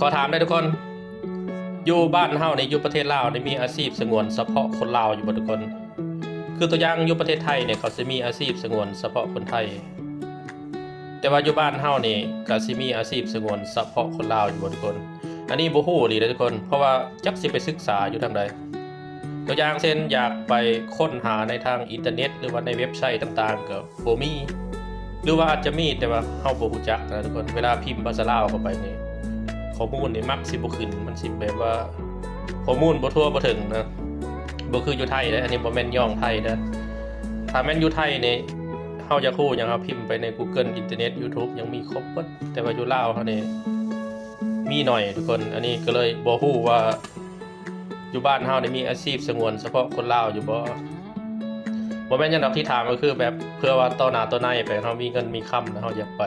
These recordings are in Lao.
ຂໍຖາມໄດ້ທຸກຄົນ, ຢູ່ບ້ານເຮົານີ້ ຢູ່ປະເທດລາວນີ້ ມີອາຊີບສະຫງວນສະເພາະຄົນລາວຢູ່ບໍ່ທຸກຄົນ? ຄືຕົວຢ່າງຢູ່ປະເທດໄທນີ້ ເຂົາຊິມີອາຊີບສະຫງວນສະເພາະຄົນໄທ, ແຕ່ວ່າຢູ່ບ້ານເຮົານີ້ ກະຊິມີອາຊີບສະຫງວນສະເພາະຄົນລາວຢູ່ບໍ່ທຸກຄົນ? ອັນນີ້ບໍ່ຮູ້ອີ່ຫຼີເດ້ທຸກຄົນ, ເພາະວ່າຈັກຊິໄປສຶກສາຢູ່ທາງໃດ. ຕົວຢ່າງເຊັ່ນ ຢາກໄປຄົ້ນຫາໃນທາງອິນເຕີເນັດ ຫຼືວ່າໃນເວັບໄຊຕ່າງໆ ກໍ ບໍ່ມີ ຫຼືວ່າອາດຈະມີ ແຕ່ວ່າເຮົາບໍ່ຮູ້ຈັກນະທຸກຄົນ. ເວລາພິມພາສາລາວເຂົ້າໄປນີ້ ຂໍ້ມູນນີ້ມັກຊິບໍ່ຂຶ້ນ, ມັນຊິແບບວ່າຂໍ້ມູນບໍ່ທົ່ວບໍ່ເຖິງນະ, ບໍ່ຄືຢູ່ໄທເດ້. ອັນນີ້ບໍ່ແມ່ນຍ້ອງໄທເດ້. ຖ້າແມ່ນຢູ່ໄທນີ້ ເຮົາຢາກຮູ້ຫຍັງ ເຮົາພິມໄປໃນກູເກີນ ອິນເຕີເນັດ ຢູທູບ ຍັງມີຄົບເບິດ, ແຕ່ວ່າຢູ່ລາວເຮົານີ້ມີໜ້ອຍທຸກຄົນ. ອັນນີ້ກໍເລີຍບໍ່ຮູ້ວ່າ ຢູ່ບ້ານເຮົານີ້ມີອາຊີບສະຫງວນສະເພາະຄົນລາວຢູ່ບໍ່? ບໍ່ແມ່ນຫຍັງດອກທີ່ຖາມ ກໍຄືແບບເພື່ອວ່າຕໍ່ໜ້າຕໍ່ໃນໄປ ເຮົາມີເງິນມີຄຳ ແລ້ວເຮົາຢາກໄປ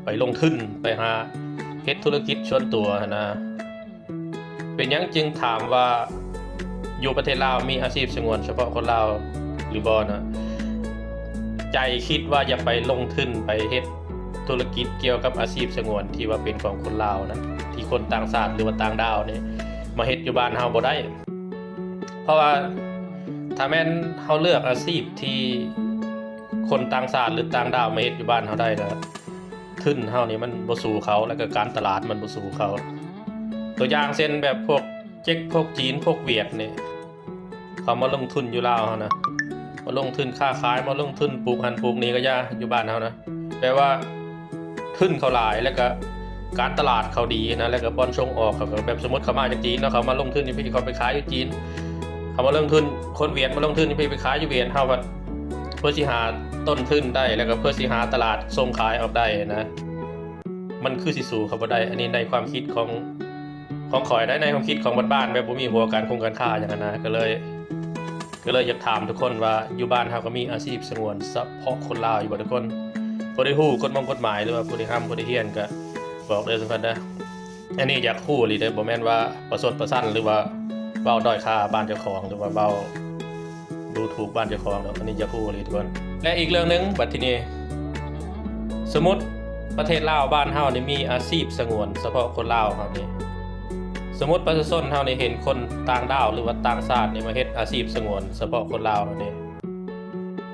ໄປລົງທຶນ ໄປຫາເຮັດທຸລະກິດສ່ວນຕົວຫັ້ນນະ. ເປັນຫຍັງຈຶ່ງຖາມວ່າຢູ່ປະເທດລາວມີອາຊີບສະຫງວນສະເພາະຄົນລາວຫຼືບໍ່ນະ? ໃຈຄິດວ່າຢາກໄປລົງທຶນ ໄປເຮັດທຸລະກິດກ່ຽວກັບອາຊີບສະຫງວນທີ່ວ່າເປັນຂອງຄົນລາວນະ, ທີ່ຄົນຕ່າງຊາດ ຫຼືວ່າຕ່າງດ້າວນີ້ ມາເຮັດຢູ່ບ້ານເຮົາບໍ່ໄດ້. ເພາະວ່າຖ້າແມ່ນເຮົາເລືອກອາຊີບທີ່ຄົນຕ່າງຊາດ ຫຼືຕ່າງດ້າວມາເຮັດຢູ່ບ້ານເຮົາໄດ້ລະ ທຶນເຮົານີ້ມັນບໍ່ສູ້ເຂົາ, ແລ້ວກໍການຕະຫຼາດມັນບໍ່ສູ້ເຂົາ. ຕົວຢ່າງເຊັ່ນ ແບບພວກເຈັກ ພວກຈີນ ພວກຫວຽດນີ້ ເຂົາມາລົງທຶນຢູ່ລາວເຮົານະ, ມາລົງທຶນຄ້າຂາຍ ມາລົງທຶນປູກຫັ້ນປູກນີ້ກໍຢ່າ ຢູ່ບ້ານເຮົານະ. ແປວ່າທຶນເຂົາຫຼາຍ ແລ້ວກໍການຕະຫຼາດເຂົາດີນະ, ແລ້ວກໍບ່ອນສົ່ງອອກເຂົາກໍ ແບບສົມມຸດເຂົາມາຈາກຈີນເນາະ, ເຂົາມາລົງທຶນຢູ່ພີ້ ເຂົາໄປຂາຍຢູ່ຈີນ, ເຂົາມາລົງທຶນ ຄົນຫວຽດມາລົງທຶນຢູ່ພີ້ ໄປຂາຍຢູ່ຫວຽດ, ເຮົາບັດເພື່ອຊິຫາຕົ້ນທຶນໄດ້ ແລ້ວກໍເພື່ອຊິຫາຕະຫຼາດສົ່ງຂາຍອອກໄດ້ນະ, ມັນຄືຊິສູ້ເຂົາບໍ່ໄດ້. ອັນນີ້ໃນຄວາມຄິດຂອງ ຂອງຂ້ອຍໄດ໋, ໃນຄວາມຄິດຂອງບ້ານໆ ແບບບໍ່ມີຫົວການຄົງການຄ້າຫຍັງຫັ້ນນະ, ກໍເລີຍ ກໍເລີຍຢາກຖາມທຸກຄົນວ່າ ຢູ່ບ້ານເຮົາກໍມີອາຊີບສະຫງວນສະເພາະຄົນລາວຢູ່ບໍ່ທຸກຄົນ? ຜູ້ໃດຮູ້ກົດໝົງກົດໝາຍ ຫຼືວ່າຜູ້ໃດຮ່ຳຜູ້ໃດຮຽນກໍບອກເດີທຸກຄົນເດີ. ອັນນີ້ຢາກຮູ້ອີ່ຫຼີເດີ, ບໍ່ແມ່ນວ່າປະຊົດປະຊັນ ຫຼືວ່າເວົ້າດ້ອຍຄ່າບ້ານເຈົ້າຂອງ ຫຼືວ່າເວົ້າດູຖູກບ້ານເຈົ້າຂອງດອກ, ອັນນີ້ຢາກຮູ້ອີ່ຫຼີທຸກຄົນ. ແລະ ອີກເລື່ອງໜຶ່ງ ບັດທີນີ້ ສົມມຸດປະເທດລາວບ້ານເຮົານີ້ມີອາຊີບສະຫງວນສະເພາະຄົນລາວເຮົານີ້, ສົມມຸດປະຊາຊົນເຮົານີ້ເຫັນຄົນຕ່າງດ້າວ ຫຼືວ່າຕ່າງຊາດນີ້ມາເຮັດອາຊີບສະຫງວນສະເພາະຄົນລາວເຮົານີ້,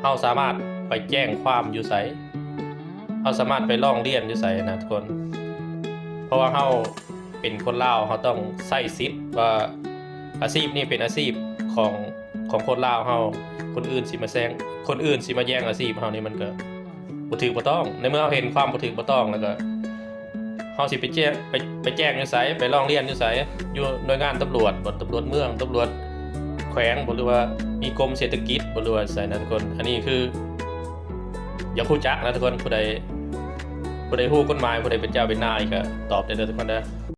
ເຮົາສາມາດໄປແຈ້ງຄວາມຢູ່ໃສ? ເຮົາສາມາດໄປຮ້ອງຮຽນຢູ່ໃສນະທຸກຄົນ? ເພາະວ່າເຮົາເປັນຄົນລາວ ເຮົາຕ້ອງໃຊ້ສິດວ່າອາຊີບນີ້ເປັນອາຊີບຂອງ ຂອງຄົນລາວເຮົາ, ຄົນອື່ນຊິມາແຊງ ຄົນອື່ນຊິມາແຍ່ງອາຊີບເຮົານີ້ ມັນກໍບໍ່ຖືກບໍ່ຕ້ອງ. ໃນເມື່ອເຮົາເຫັນຄວາມບໍ່ຖືກບໍ່ຕ້ອງແລ້ວກໍ ເຮົາຊິໄປແຈ້ງ ໄປ ໄປແຈ້ງຢູ່ໃສ? ໄປຮ້ອງຮຽນຢູ່ໃສ? ຢູ່ໜ່ວຍງານຕຳຫຼວດບໍ? ຕຳຫຼວດເມືອງ, ຕຳຫຼວດແຂວງບໍ? ຫຼືວ່າມີກົມເສດຖະກິດບໍ? ຫຼືວ່າໃສນະທຸກຄົນ? ອັນນີ້ຄືຢາກຮູ້ຈັກນະທຸກຄົນ, ຜູ້ໃດ ຜູ້ໃດຮູ້ກົດໝາຍ, ຜູ້ໃດເປັນເຈົ້າເປັນນາຍ ກໍຕອບໄດ້ເດີທຸກຄົນເດີ.